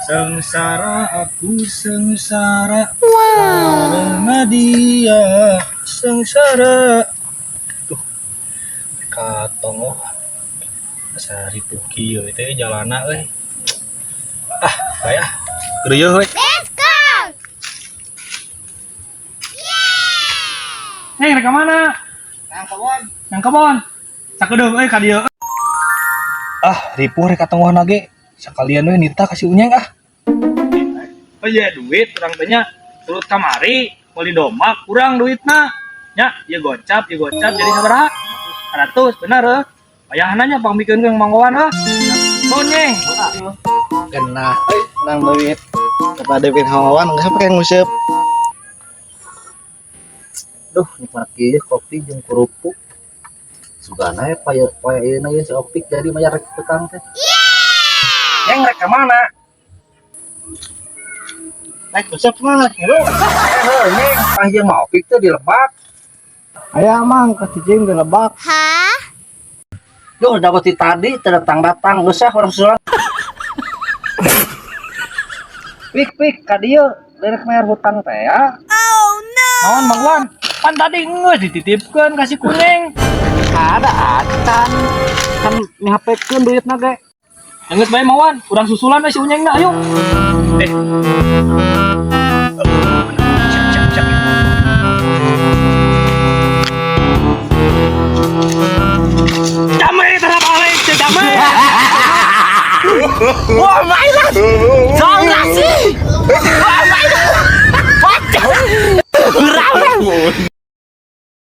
Sengsara aku sengsara karena dia sengsara. Tuh, katong oh. Asa ripuh kieu teh jalana euy. Ah, bae ah. Rieuh we. Let's go! Neng, rek ka mana? Nang kebon. Nang kebon. Sakedeung euy ka dieu. Ah, ripuh rek katongohna ge. Sakalian we nita ka si Unyeng ah. Oh iya duit urang teh nya turut kamari meuli domba kurang duitna. Nya, ieu gocap jadi sabaraha? 100 bener heuh. Payahna nya pangmikeun ke Mang Wawan heuh. Nuhun, Nyeng. Kena euy menang duit. Kepada Pin Hawawan geus pakai nguseup. Duh, nikmat kieu kopi jeung kerupuk. Sugana ya poe poe ieu na si Opik jadi mayar rek tukang teh. Nyeng, rek ka mana? Naik nguseup mah ngilu. Heuh, Nyeng, tah jeung mah Opik teh di lebak. Aya mang ka cicing di lebak. Hah? Duh, dapat ti tadi teu datang-datang, geus ah urang susulan. Pik pik ka dieu rek mayar hutang teh ya. Oh no! Naon, Mang Wan? Pan tadi geus dititipkeun ka si Kunyeng. Ada acan. Kan mihapekeun duitna ge. Geus bae, Mang Wan, urang susulan we si Unyeng na, ayo. Eh. Siap, siap, siap. Damai terhadap balik, damai. Wah, mainan.